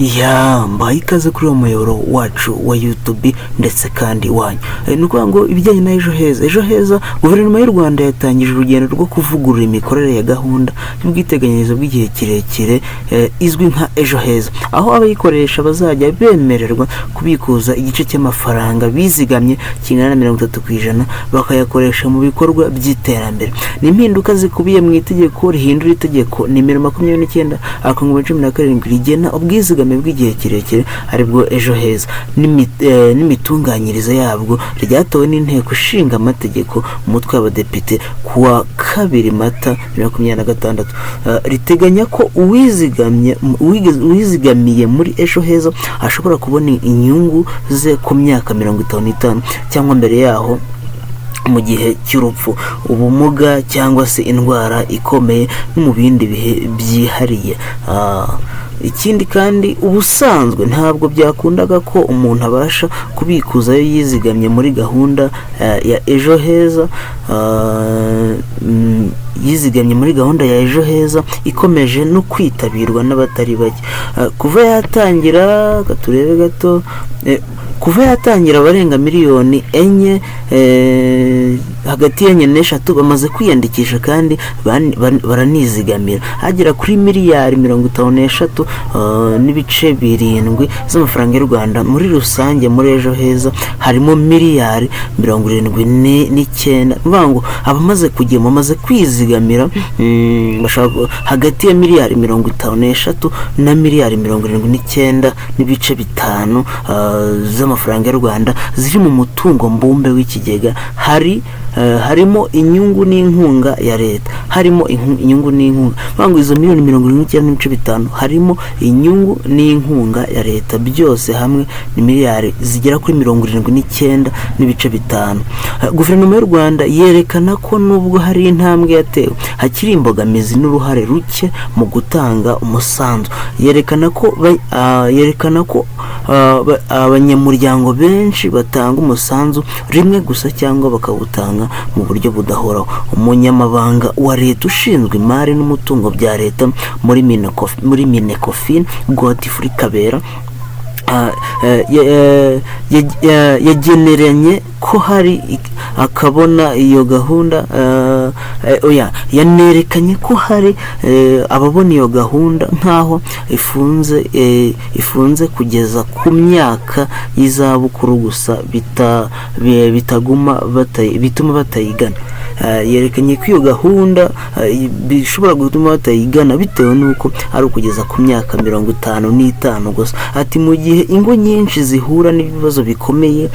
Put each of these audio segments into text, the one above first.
Ya, mbaye ikaze kuri uwo muyoboro wacu wa YouTube ndetse kandi wanyu. Ni ukuvuga ngo ibijyanye na Ejo Heza, Ejo Heza, guverinoma y'u Rwanda yatangije urugendo rwo kuvugurura imikorere ya gahunda y'ubwiteganyirize bw'igihe kirekire izwi nka Ejo Heza, aho abayikoresha bazajya bemererwa kubikuza igice cy'amafaranga bizigamye kingana na 30%, bakayakoresha mu bikorwa by'iterambere. Ni impinduka zikubiye mu itegeko rihindura itegeko nimero 29/17 rigena ubwizigame bw'igihe kirekire, aribwo Ejo Heza, n'imitunganyirize yabwo, ryatowe n'Inteko Ishinga Amategeko, Umutwe w'Abadepite, kuwa 2 Mata 2026. Riteganya ko uwizigamye, uwizigamiye muri Ejo Heza ashobora kubona inyungu ze ku myaka 55 cyangwa mbere yaho mu gihe cy'urupfu, ubumuga cyangwa se indwara ikomeye no mu bindi bihe byihariye. Ikindi kandi, ubusanzwe ntabwo byakundaga ko umuntu abasha kubikuza ayo yizigamye muri gahunda ya Ejo Heza, yizigamye muri gahunda ya Ejo Heza ikomeje no kwitabirwa n'abatari bake. Kuva yatangira, reka turebe gato, kuva yatangira abarenga miliyoni 4, hagati y'enye n'eshatu bamaze kwiyandikisha kandi baranizigamira hagera kuri miliyari 53 n'ibice 7 z'amafaranga y'u Rwanda. Muri rusange muri Ejo Heza harimo miliyari 79. Ni ukuvuga ngo abamaze kujya bamaze kwizigamira, hagati ya miliyari 53 na miliyari 79.5 z'amafaranga y'u Rwanda ziri mu mutungo mbumbe w'ikigega. Harimo inyungu n'inkunga ya leta, harimo inyungu n'inkunga. Bavuga ngo izo miliyoni 79.5 harimo inyungu n'inkunga ya leta, byose hamwe ni miliyari zigera kuri 79.5. Guverinoma y'u Rwanda yerekana ko nubwo hari intambwe yatewe, hakiri imbogamizi n'uruhare ruke mu gutanga umusanzu. Yerekana ko abanyamuryango benshi batanga umusanzu rimwe gusa cyangwa bakawutanga mu buryo budahoraho. Umunyamabanga wa leta ushinzwe imari n'umutungo bya leta muri Minecofin, Godfrey Kabera, yageneranye ko hari akabona iyo gahunda, oya, yanerekanye ko hari ababona iyo gahunda nk'aho ifunze kugeza ku myaka y'izabukuru gusa, bituma batayigana. Yerekanye ko iyo gahunda bishobora gutuma batayigana bitewe n'uko ari ukugeza ku myaka 55 gusa. Ati mu gihe ingo nyinshi zihura n'ibibazo bikomeye,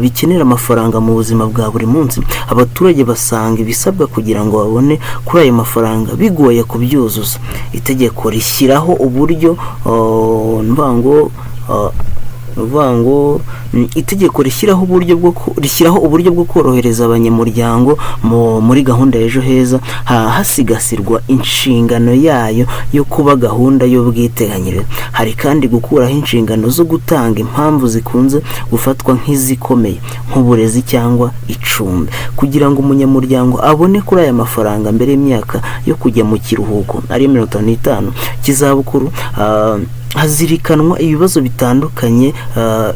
bikenera amafaranga mu buzima bwa buri munsi, abaturage basanga ibisabwa kugira ngo babone kuri ayo mafaranga bigoye kubyuzuza. Itegeko rishyiraho uburyo, ni ukuvuga ngo, ni ukuvuga ngo itegeko rishyiraho uburyo bwo korohereza abanyamuryango muri gahunda ya Ejo Heza, hasigasirwa inshingano yayo yo kuba gahunda y'ubwiteganyirize. Hari kandi gukuraho inshingano zo gutanga impamvu zikunze gufatwa nk'izikomeye, nk'uburezi cyangwa icumbi, kugira ngo umunyamuryango abone kuri aya mafaranga mbere y'imyaka yo kujya mu kiruhuko, ariyo 55 cy'izabukuru. Hazirikanwa ibibazo bitandukanye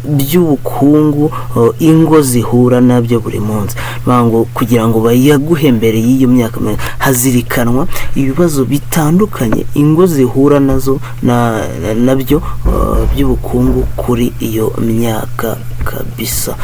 by'ubukungu ingo zihura nabyo buri munsi. Bavuga ngo kugira ngo bayaguhe mbere y'iyo myaka, hazirikanwa ibibazo bitandukanye ingo zihura nazo nabyo by'ubukungu kuri iyo myaka kabisa.